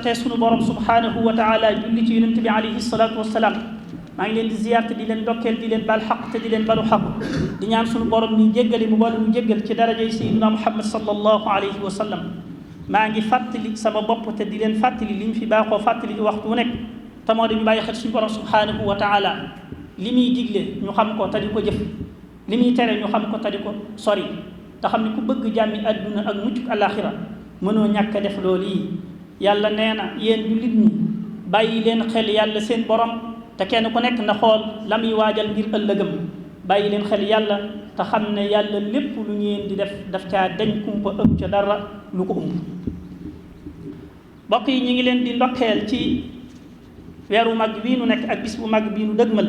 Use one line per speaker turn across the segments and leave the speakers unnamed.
te sunu borom subhanahu wa taala julli ci yonent bi alayhi salaatu wasalaam maa ngi leen di ziyaar te di leen ndokkeel di leen baal xaq te di leen balu xaq di ñaan sunu borom mi jéggale mu boole mu jéggal ci darajay sayyidina Muhammad sallallahu alayhi wa sallam maa ngi fàttali sama bopp te di leen fàttali li ñu fi baaxoo fàttali waxtu wu nekk te moo dañu bàyyi xel suñu borom subhanahu wa taala li muy digle ñu xam ko te di ko jëf li muy tere ñu xam ko te di ko sori te xam ne ku bëgg jàmmi adduna ak muccuk alaxira mënoo ñàkk a def loolu yi yàlla nee na yéen jullit ñi bàyyi leen xel yàlla seen borom te kenn ku nekk na xool la muy waajal ngir ëllëgam bàyyi leen xel yàlla te xam ne yàlla lépp lu ngeen di daf caa dañ kumpa ëpp ca dara lu ko umb mbokk yi ñu ngi leen di ndokkeel ci weeru mag bii nu nekk ak bis bu mag bii nu dëgmal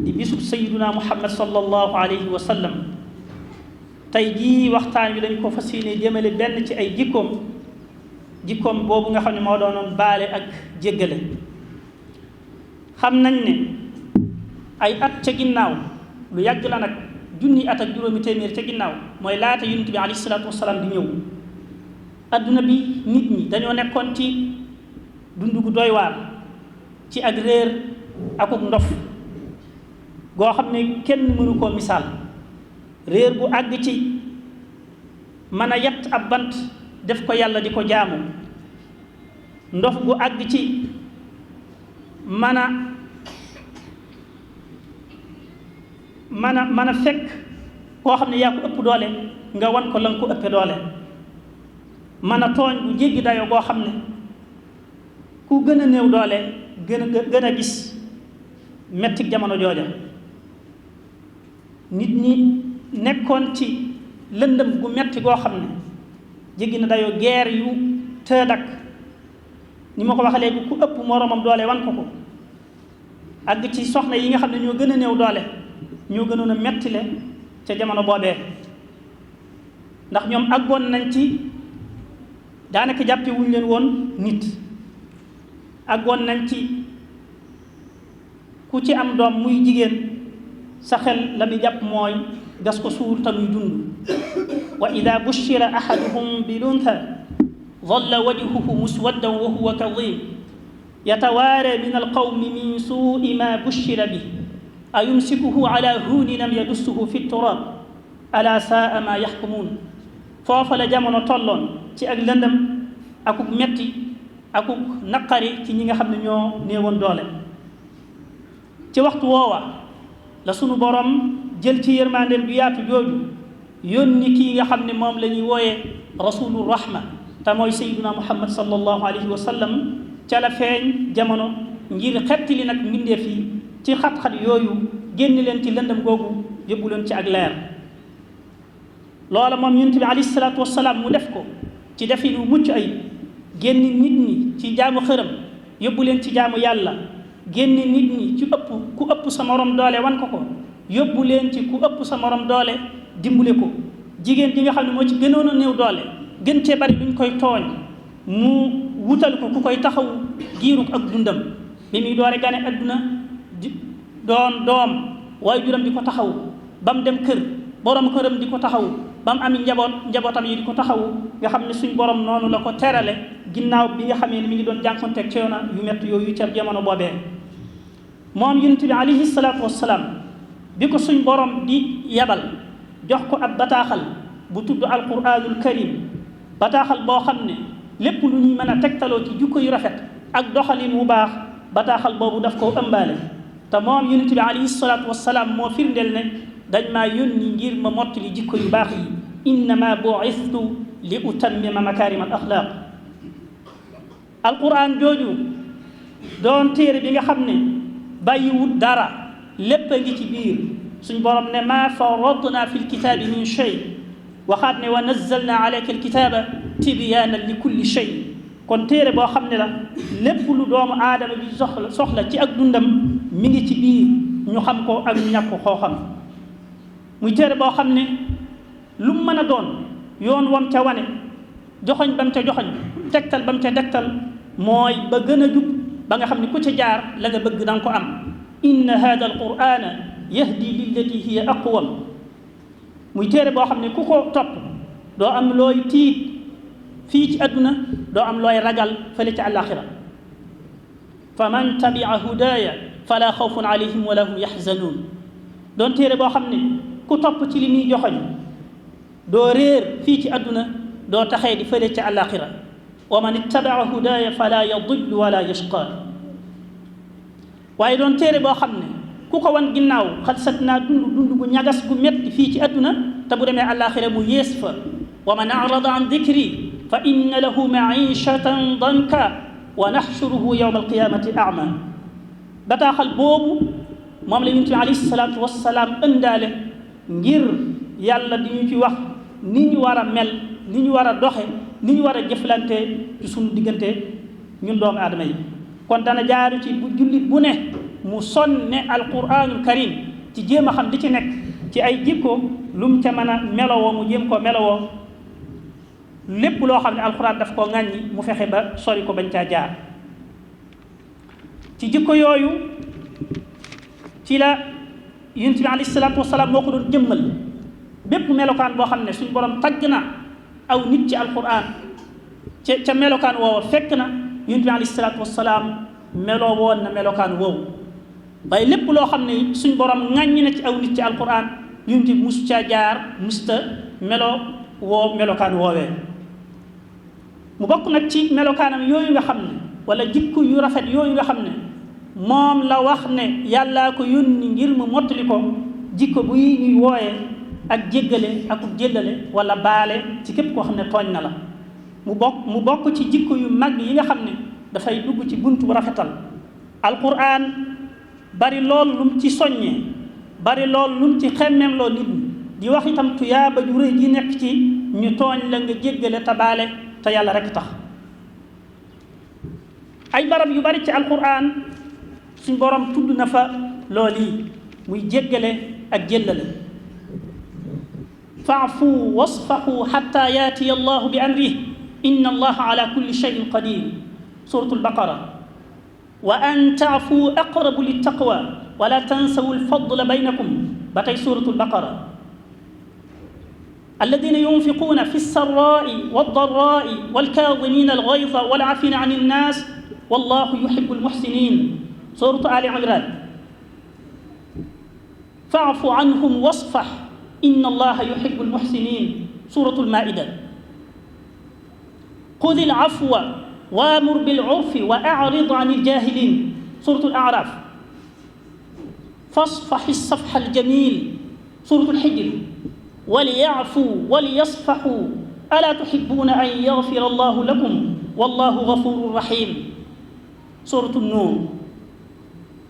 di bisub sayyiduna Muhammad sallallahu alayhi wa sallam tey jii waxtaan wi dañ ko fas yéene jëmale benn ci ay jikkoom boobu nga xam ne moo doonoon baale ak jéggale xam nañ ne ay at ca ginnaaw lu yàgg la nag junni at ak juróomi téeméer ca ginnaaw mooy laata yonent bi alayhi salaatu wasalaam di ñëw adduna bi nit ñi dañoo nekkoon ci dund gu doy waar ci ak réer akuk ndof goo xam ne kenn mënu koo misaal réer gu àgg ci mën a yett ab bant def ko yàlla di ko jaamu ndof gu àgg ci mën a fekk koo xam ne yaa ko ëpp doole nga wan ko la nga ko ëppe doole mën a tooñ bu jéggi dayoo goo xam ne ku gën a néew doole gën a gis mettik jamono jooja nit ñi nekkoon ci lëndëm gu metti goo xam ne jéggi na dayoo guerre yu tëdak ni ma ko waxee léegi ku ëpp moroomam doole wan ko àgg ci soxna yi nga xam ne ñoo gën a néew doole ñoo gënoon a mettile ca jamono boobee ndax ñoom àggoon nañ ci daanaka jàppe wuñ leen woon nit àggoon nañ ci ku ci am doom muy jigéen sa xel la muy jàpp mooy gas ko suul te muy dund wa ida bushira ahaduhum bil untha dhalla wajhuhu muswaddan wa huwa kadhim yatawaara min alqawmi min suui ma bushira bi ayumsikuhu ala hunin am yadussuhu fi turab ala saa ma yaxkumuun foofa la jamono tolloon ci ak lëndëm akuk metti akuk naqari ci ñi nga xam ne ñoo néewoon doole ci waxtu woowa la sunu borom jël ci yërmandeem ju yaatu jooju yónni kii nga xam ne moom la ñuy wooyee rasulu rahma te mooy sayyiduna Muhammad sallallahu alayhi wa sallam ca la feeñ jamono ngir xettali nag mbindeef yi ci xat-xat yooyu génn leen ci lëndëm googu yóbbu leen ci ak leer loola moom yonent bi alayhi salaatu wasalaam mu def ko ci defin wu mucc ayib génn nit ñi ci jaamu xërëm yóbbu leen ci jaamu yàlla génn nit ñi ci ku ëpp sa morom doole wan ko yóbbu leen ci ku ëpp sa morom doole dimbule ko jigéen ji nga xam ne moo ci gënoon a néew doole gën cee bari luñ koy tooñ mu wutal ko ku koy taxaw giiruk ak dundam bi muy doore gane adduna doon doom waaye juram di ko taxaw ba mu dem kër borom këram di ko taxaw ba mu ami njabootam yi di ko taxaw nga xam ne suñ borom noonu la ko terale ginnaaw bi nga xamee ne mi ngi doon jànkonteeg coono yu métti yooyu ca jamono boobee moom yonent bi alayhi salaatu wassalaam bi ko suñ borom di yabal jox ko ab bataaxal bu tudd alquranul karim bataaxal boo xam ne lépp lu ñuy mën a tegtaloo ci jukko yu rafet ak doxalin wu baax bataaxal boobu daf koo ëmbaale te moom yonent bi alayhi salaatu wassalaam moo firndeel ne dañ maa yónni ngir ma mottali jikko yu baax yi innama bu'istu li utammima makarim al axlaaq alquran jooju doon téere bi nga xam ne bàyyiwut dara lépp a ngi ci biir suñ borom ne maa faradna fi lkitaabi min shay waxaat ne wa nazzalna alayka alkitaaba tibyaanan li kulli shay kon téere boo xam ne la lépp lu doomu aadama bi soxla ci ak dundam mi ngi ci biir ñu xam ko ak ñu ñàkk koo xam muy téere boo xam ne lu mu mën a doon yoon wam ca wane joxoñ bam ca joxoñ tegtal bam ca tegtal mooy ba gën a jub ba nga xam ne ku ca jaar la nga bëgg danga ko am inna hada alqurana yahdi lillati hiya aqwam muy téere boo xam ne ku ko topp doo am looy tiit fii ci àdduna doo am looy ragal fële ci àllaaxira fa man tabia hudaaya fala xawfun alayhim wala hum yaxzanuun doon téere boo xam ne ku topp ci li muy joxoñ doo réer fii ci àdduna doo taxee di fële ci àllaaxira wa man ittabaa hudaaya fala yadillu wala yashqa waaye doon téere boo xam ne ku ko wan ginnaaw xalsat naa dund gu ñagas gu metti fii ci àdduna te bu demee àllaaxira mu yées fa wa man arada an dikri fa inna lahu maishatan danka wa naxshuruhu yawma alqiyamati ama bataaxal boobu moom la yonent bi alayhi salaatu wassalaam ëndaale ngir yàlla di ñu ci wax ni ñu war a mel ni ñu war a doxe ni ñu war a jëflante ci suñu diggante ñun doomu aadama yi kon dana jaaru ci bu jullit bu ne mu sonne alquranul karim ci jéem a xam di ci nekk ci ay jikko lu mu ca mën a melowoo mu jéem koo melowoo lépp loo xam ne alquran daf koo ŋàññi mu fexe ba sori ko bañ caa jaar ci jikko yooyu ci la yonent bi alayhi salaatu wasalaam moo ko doon jëmmal bépp melokaan boo xam ne suñu borom tagg na aw nit ci alquran ca melokaan woowu fekk na yonent bi alayhi salaatu wasalaam meloo woon na melokaan woowu waaye lépp loo xam ne suñ borom ŋàññi na ci aw nit ci alquran yonent bi musu caa jaar musta melokaan woowee mu bokk nag ci melokaanam yooyu nga xam ne wala jikko yu rafet yooyu nga xam ne moom la wax ne yàllaa ko yónni ngir mu mottali ko jikko bu yi ñuy wooyee ak jéggale ak jéllale wala baale ci képp koo xam ne tooñ na la mu bokk ci jikko yu mag yi nga xam ne dafay dugg ci buntu bu rafetal alquran bari lool lum ci soññee bari lool lum ci xemmeem loo nit ñi di wax itam tuyaaba ju rëy ji nekk ci ñu tooñ la nga jéggale te baale te yàlla rek tax ay barab yu bari ci alquran suñ borom tudd na fa lool yi muy jéggale ak jéllale faafu wasfaxu xatta yaatiya allahu bi amrih inna allaha ala kulli cheyin qadir suratul baqara wa an taafu aqrabu littaqwa wala tansawu alfadla baynakum ba tey suratul baqara alladina yunfiquuna fi lsarraai waldarraai walkaadimina algayza walafina an innas wallahu yuhibu almuxsinin suratu ali imran faafu anhum wasfax inna allaha yuhibu almuxsinin suratu almaida xudi alafwa waamur bilurfi wa acrid an aljahilin suratu alacraf fasfax alsafxa aljamil suratu alxijr waliyacfuu waliyasfaxuu alaa tuxibuuna an yagfira allahu lakum wallahu gafuru rahim suratu nuur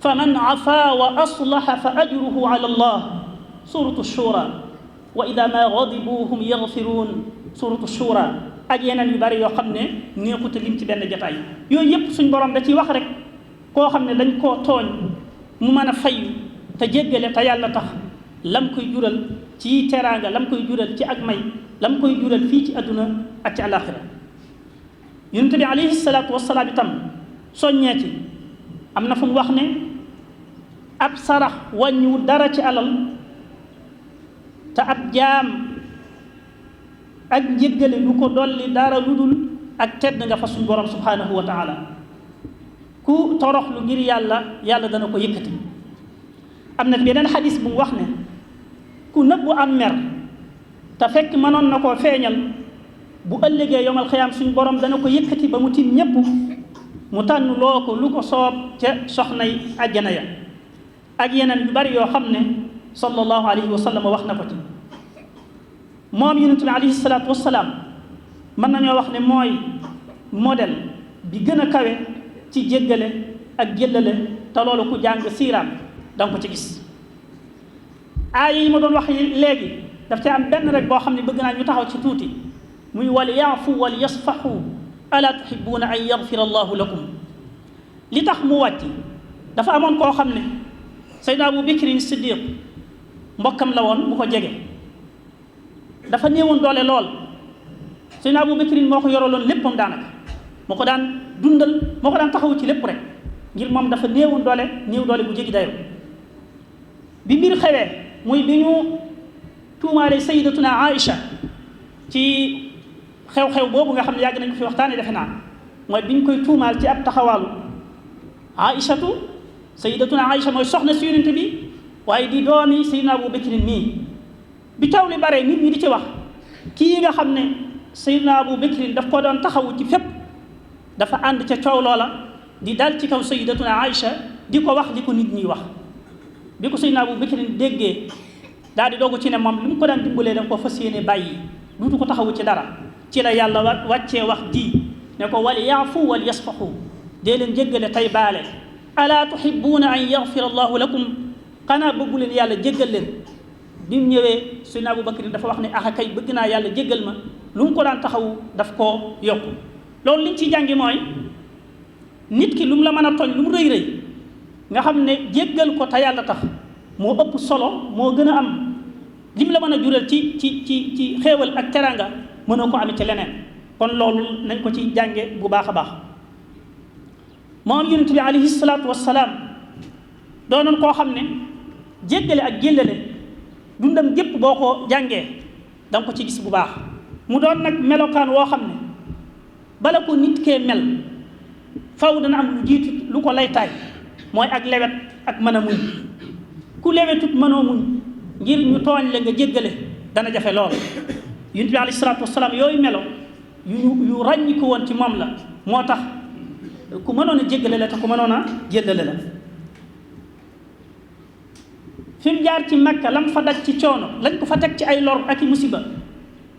faman cafaa wa aslaxa fa ajruhu ala allah suratu shura wa ida ma gadibuu hum yagfiruun suratu shura ak yeneen yu bari yoo xam ne neexut a lim ci benn jataay yooyu yëpp suñ borom da ciy wax rek koo xam ne dañ koo tooñ mu mën a fayu te jéggale te yàlla tax lam koy jural ci teraanga lam koy jural ci ak may lam koy jural fii ci àdduna ak ci àllaaxira yonent bi alayhi salaatu wasalaam itam soññee ci am na fu mu wax ne ab sarax wàññiwu dara ci alal te ab jaam ak njéggale du ko dolli dara lu dul ak tedd nga fa suñu borom subhanahu wa taala ku toroxlu ngir yàlla dana ko yëkkati am na beneen xadis bu mu wax ne ku nëbbu am mer te fekk mënoon na koo feeñal bu ëllëgee yomal xiyaam suñu borom dana ko yëkkati ba mu tiim ñépp mu tànn loo ko lu ko soob ca soxnay àjjana ya ak yeneen yu bari yoo xam ne sallallahu alayhi wa sallam wax na ko ci moom yonent bi alayhi salaatu wasalaam mën nañoo wax ne mooy modèle bi gën a kawe ci jéggale ak jéllale te loolu ku jàng siiraam danga ko ci gis aaya yi ma doon wax léegi daf ci am benn rek boo xam ne bëgg naa ñu taxaw ci tuuti muy wal yaafu wal yasfaxu ala tuhibuuna an yagfira allahu lakum li tax mu wàcc dafa amoon koo xam ne Seydina Abu Bakrin Siddiq mbokkam la woon bu ko jege dafa néewoon doole lool Seydina Abu Bakrin moo ko yoraloon léppam daanaka moo ko daan dundal moo ko daan taxawu ci lépp rek ngir moom dafa néewoon doole néew doole bu jéggi dayoo bi mbir xewee muy bi ñu tuumaale sayyidatuna Aïcha ci xew-xew boobu nga xam ne yàgg nañ ko fi waxtaane defe naa mooy biñ koy tuumaal ci ab taxawaalu Aïchatu sayyidatuna Aïcha mooy soxna si yonent bi waaye di doomi sayyidina Abu Bakrin nii bi taw li bare nit ñi di ci wax kii nga xam ne sayyidina Abu Bakrin daf ko doon taxawu ci fépp dafa ànd ca coow loola di dal ci kaw sayyidatuna Aïcha di ko wax li ko nit ñi wax bi ko sayyidina Abu Bakrin déggee daal di doogu ci ne moom li mu ko daan dimbalee da nga ko fas yéene bàyyi duutu ko taxawu ci dara ci la yàlla wàccee wax ji ne ko wal yaafu wal yasfaxu dee leen jéggale tey baale alaa tuhibbuuna an yaxfira allahu lakum xanaa bëggu leen yàlla jéggal leen bi mu ñëwee sayyidina Abu Bakrin dafa wax ne axa kay bëgg naa yàlla jéggal ma lu mu ko daan taxawu daf koo yokku loolu liñ ciy jàngi mooy nit ki lu mu la mën a tooñ lu mu rëy rëy nga xam ne jéggal ko te yàlla tax moo ëpp solo moo gën a am lim la mën a jural ci xéewal ak teranga mënoo ko amee ci leneen kon loolu nañ ko ci jànge bu baax a baax moom yonent bi alayhi salaatu wassalaam doonoon koo xam ne jéggale ak jéllale dundam gépp boo ko jàngee danga ko ci gis bu baax mu doon nag melokaan woo xam ne bala ko nit kee mel faw dana am lu jiitu lu ko laytaay mooy ak lewet ak mën a muñ ku lewetut mënoo muñ ngir ñu tooñ la nga jéggale dana jafe lool yonent bi alayhi salaatu wasalaam yooyu melo yu ràññi ko woon ci moom la moo tax ku mënoon a jéggale la te ku mënoon a jéllale la fi mu jaar ci Makka lam fa daj ci coono lañ ko fa teg ci ay lor ak i musiba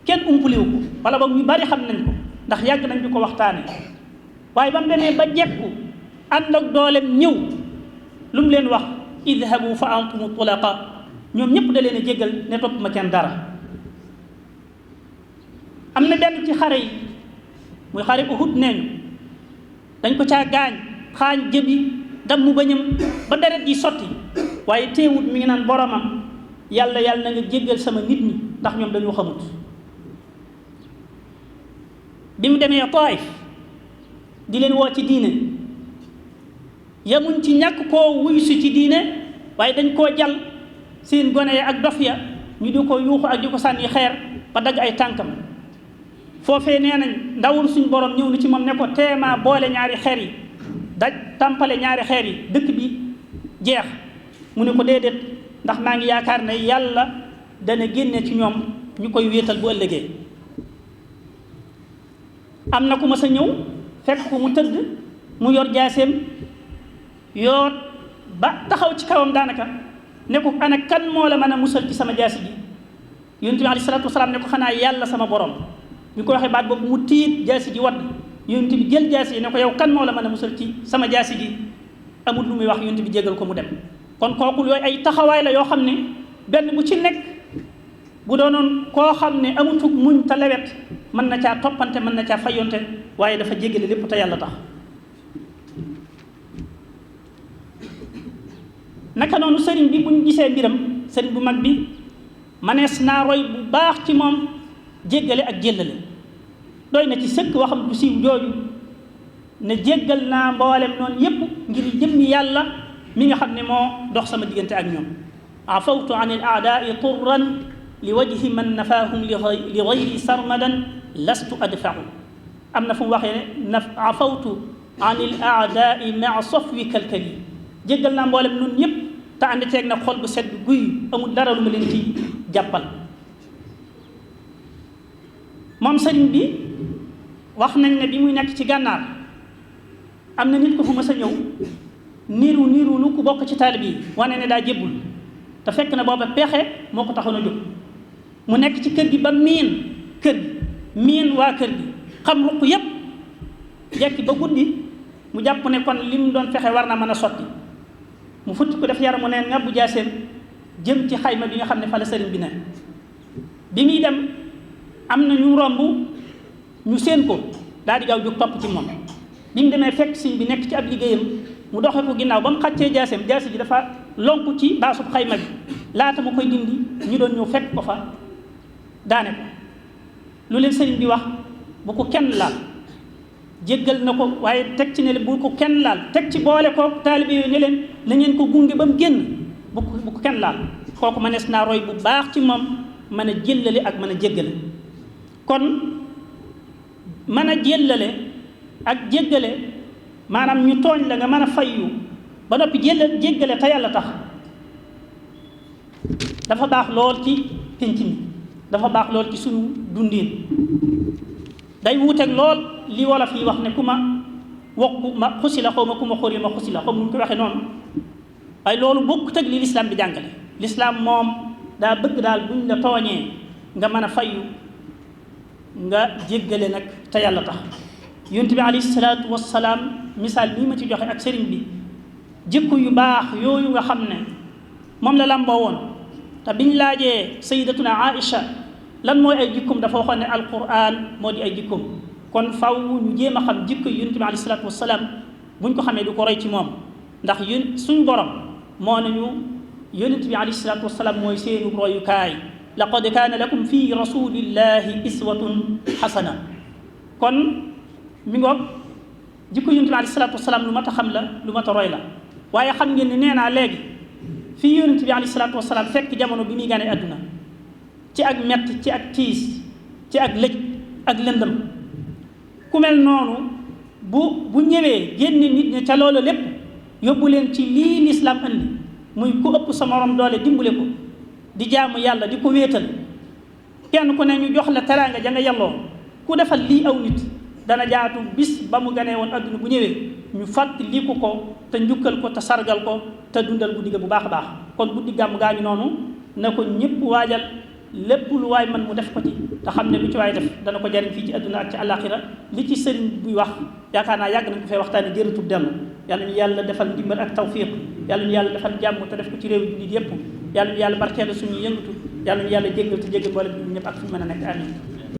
kenn umpuliwu ko wala boog ñu bari xam nañ ko ndax yàgg nañ di ko waxtaane waaye ba mu demee ba jekku ànd ak doolem ñëw lu mu leen wax idhabu fa antumu tulaqa ñoom ñëpp da leen a jéggal ne topp ma kenn dara am na benn ci xare yi muy xare Uhud neeñu dañ ko caa gaañ xaañ jëbi damm bañam ba deret ji sotti waaye teewut mi ngi naan boromam yàlla na nga jéggal sama nit ñi ndax ñoom dañoo xamut bi mu demee Taif di leen woo ci diine yamuñ ci ñàkk koo wuyusi ci diine waaye dañ koo jal seen gone ya ak dof ya ñu di ko yuuxu ak di ko sànni xeer ba dagg ay tànkam foofee nee nañ ndawul suñ borom ñëw na ci moom ne ko teemaa boole ñaari xeer yi daj tàmpale ñaari xeer yi dëkk bi jeex mu ne ko déedéet ndax maa ngi yaakaar ne yàlla dana génne ci ñoom ñu koy wéetal bu ëllëgee am na ku ma sa ñëw fekk ko mu tëdd mu yor jaaseem yoot ba taxaw ci kawam daanaka ne ko ana kan moo la mën a musal ci sama jaasi ji yonent bi alayhi salaatu wasalaam ne ko xanaa yàlla sama borom bi ko waxee baat boobu mu tiit jaasi ji wadd yonent bi jël jaasi ji ne ko yow kan moo la mën a musal ci sama jaasi ji amul lu muy wax yonent bi jégal ko mu dem kon kooku yooyu ay taxawaay la yoo xam ne benn bu ci nekk bu doonoon koo xam ne amutug muñ te lewet mën na caa toppante mën na caa fayonte waaye dafa jégale lépp te yàlla tax naka noonu sëriñ bi bu ñu gisee mbiram sëriñ bu mag bi manees naa roy bu baax ci moom jéggale ak jéllale doy na ci sëkk waxam du siiw jooju ne jéggal naa mboolem noonu yépp ngir jëmmi yàlla mi nga xam ne moo dox sama diggante ak ñoom afawtu an il aadaai turran li wajhi man nafaahum li gayri sarmadan lastu adfau am na fu mu waxee ne afawtu an il aadaai maa safwi kalkali jéggal naa mboolem noonu ñëpp te ànd teeg na xol bu sedd guy amul dara lu ma leen ci jàppal moom sëriñ bi wax nañ ne bi muy nekk ci gànnaar am na nit ko fu ma sa ñëw niiru lu ku bokk ci taalib yi wane ne daa jébbul te fekk na booba pexe moo ko taxoon a jóg mu nekk ci kër gi ba miin kër gi miin waa kër gi xam ruq yépp jekki ba guddi mu jàpp ne kon li mu doon fexe war na mën a sotti mu futti ko def yaramu neen nga bu jaaseem jëm ci xayma bi nga xam ne fa la sëriñ bi ne bi muy dem am na ñu romb ñu séen ko daal di gaaw jóg topp ci moom bi mu demee fekk sëriñ bi nekk ci ab liggéeyam mu doxee ko ginnaaw ba mu xàccee jaaseem jaasi ji dafa lonku ci baasub xayma bi laata mu koy dindi ñu doon ñëw fekk ko fa daane ko lu leen sëriñ bi wax bu ko kenn laal jéggal na ko waaye teg ci ne bu ko kenn laal teg ci boole ko taalibe yooyu ne leen na ngeen ko gunge ba mu génn bu ko kenn laal kooku mënees naa roy bu baax ci moom mën a jëllale ak mën a jéggale kon mën a jéllale ak jéggale maanaam ñu tooñ la nga mën a fayyu ba noppi jéggale te yàlla tax dafa baax lool ci pénc mi dafa baax lool ci suñu dundin day wuuteeg lool li wolof yi wax ne ku ma wokku ma xusi la xaw ma ku ma xóori ma xusi la xaw ma nu ñu ko waxee noonu waaye loolu bokkut ak li lislaam bi jàngale lislaam moom daa bëgg daal buñ la tooñee nga mën a fayyu nga jéggale nag te yàlla tax yonent bi alayhi salaatu wassalaam misaal bii ma ci joxe ak sëriñ bi jikko yu baax yooyu nga xam ne moom la làmboo woon te biñ laajee sayyidatuna Aïcha lan mooy ay jikkoom dafa waxoon ne alquran moo di ay jikkoom kon faw ñu jéem a xam jikko yu yonent bi alayhi salaatu wassalaam buñ ko xamee du ko roy ci moom ndax suñ borom moo nañu yonent bi alayhi salaatu wassalaam mooy seenu royukaay laqad kaana lakum fi rasulillahi iswatun xasana kon mi ngoog jikko yonent bi alayhi salaatu wassalaam lu mat a xam la lu mat a roy la waaye xam ngeen ne nee naa léegi fii yonent bi alayhi salaatu wassalaam fekk jamono bi muy gane àdduna ci ak mett ci ak tiis ci ak lëj ak lëndëm ku mel noonu bu ñëwee génne nit ñi ca loolu lépp yóbbu leen ci lii lislaam andi muy ku ëpp sa morom doole dimbale ko di jaamu yàlla di ko wéetal kenn ku ne ñu jox la teraanga ja nga yelloo ku defal lii aw nit dana jaatu bis ba mu ganee woon adduna bu ñëwee ñu fàttaliku ko te njukkal ko te sargal ko te dundal guddi ga bu baax a baax kon guddi gàmm gaa ngi noonu na ko ñëpp waajal lépp lu waay man mu def ko ci te xam ne lu ci waay def dana ko jariñ fii ci adduna ak ci àllaaxira li ci sëriñ buy wax yaakaar naa yàgg nañ ko fay waxtaane jërëtub dellu yàlla ñu yàlla defal ndimbal ak tawfiq yàlla ñu yàlla defal jàmm te def ko ci réew jullit yëpp yàlla ñu yàlla barkeel suñu yëngatu yàlla ñu yàlla jéggal te jéggal mboolem jullit ñëpp ak fu ñu mën a nekk amiin